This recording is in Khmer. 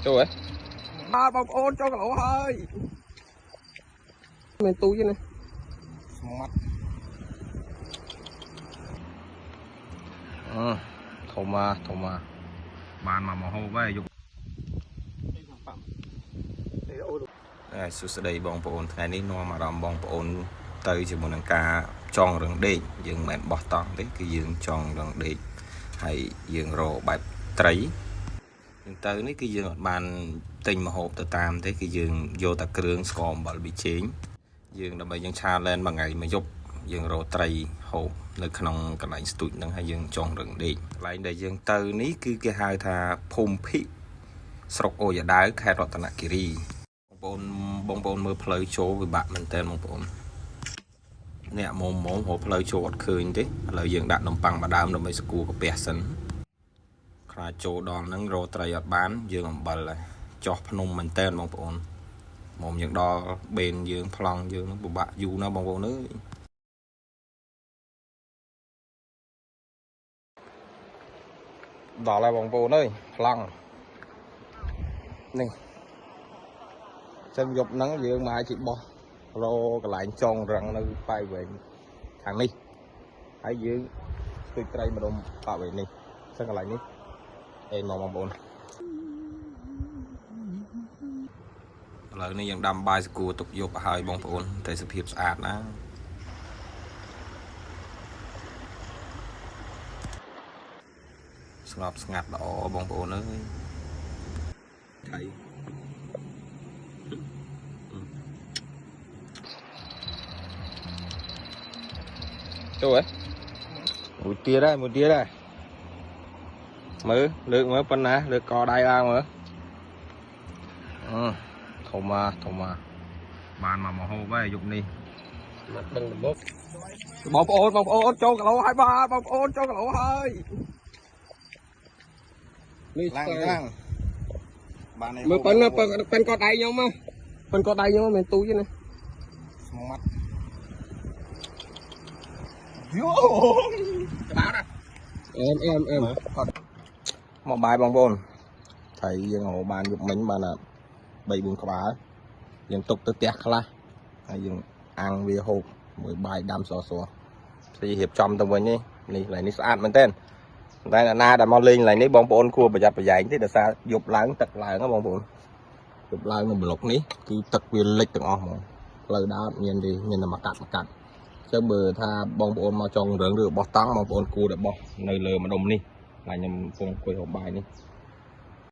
ចូលហ៎បាទបងប្អូនចូលគីឡូហើយមានទូចទេណា ស្មាត់ អឺធំមកធំមកបានមកមកហូបហើយយកហើយសួស្តីបងប្អូនថ្ងៃនេះនាំអារម្មណ៍បងប្អូនទៅជាមួយនឹងការចងរឹងដេកយើងមិនមែនបោះតង់ទេគឺយើងចងរឹងដេកហើយយើងរកបែបត្រីយើងទៅនេះគឺយើងអត់បានទិញម្ហូបទៅតាមទេគឺយើងយកតែគ្រឿងស្ករអំបិលប៊ីចេងយើងដើម្បីយើងឆាឡែនមួយថ្ងៃមួយយប់យើងរកត្រីហូបនៅក្នុងកន្លែងស្ទូចហ្នឹងហើយយើងចងរឹងដេកកន្លែងដែលយើងទៅនេះគឺគេហៅថាភូមិភិស្រុកអូយ៉ាដាវខេត្តរតនគិរី បងប្អូនបងប្អូនមើលផ្លូវចូលពិបាកមែនតើបងប្អូនអ្នកមុំមុំរកផ្លូវចូលអត់ឃើញទេឥឡូវយើងដាក់នំប៉័ងមួយដើមដើម្បីសកួរកាពះសិនខ្លាចចូលដល់ហ្នឹងរកត្រីអត់បានយើងអំបិលហើយចោះភ្នំមែនតើបងប្អូនមុំយើងដល់បេនយើងប្លង់យើងហ្នឹងពិបាកយូរណាស់បងប្អូនអើយដល់ហើយបងប្អូនអើយប្លង់នេះ ចឹងយប់ហ្នឹងយើងមកជីបោះរកន្លែងចងរឹងនៅប៉ែវែងខាងនេះហើយយើងស្ទូចត្រីម្ដុំប៉វែងនេះចឹងកន្លែងនេះអេមកបងប្អូនឥឡូវនេះយើងដាំបាយសកួរទុកយប់ឲ្យបងប្អូនតែសភាពស្អាតណាស្ងប់ស្ងាត់ល្អបងប្អូនអើយថៃចូលហ៎មួយទៀតហើយមួយទៀតហើយមើលលើកមើលប៉ុណ្ណាលើកកដៃឡើងមើលអឺធំមកធំមកបានមកមកហូបហើយយប់នេះ មកដឹងដំបូង បងប្អូនបងប្អូនចូលគីឡូហើយបាទបងប្អូនចូលគីឡូហើយ នេះ ឡើងឡើងបាន មើលប៉ុណ្ណាប៉ុនប៉ុនកដៃខ្ញុំមកប៉ុនកដៃខ្ញុំមិនទូចទេណា ស្មាត់យោ ក្បាលណាអែមអែមអែមមកបាយបងប្អូនថៃយើងរកបានយប់មិញបានតែ3 4ក្បាលយើងទុកទៅផ្ទះខ្លះហើយយើងអាំងវាហូបមួយបាយដាំសសស្រីរៀបចំទៅវិញនេះនេះកន្លែងនេះស្អាតមែនទែនតែអ្នកណាដែលមកលេងកន្លែងនេះបងប្អូនគួរប្រយ័ត្នប្រយែងទេដោយសារយប់ឡើងទឹកឡើងហ៎បងប្អូនយប់ឡើងនៅប្លុកនេះគឺទឹកវាលិចទាំងអស់ហ្មងផ្លូវដើរអត់មានទេមានតែមកកាត់មកកាត់ ចឹងបើថាបងប្អូនមកចង់រឿងឬបោះតង់បងប្អូនគួរតែបោះនៅលើម្ដុំនេះហើយខ្ញុំកំពុងអង្គុយហូបបាយនេះ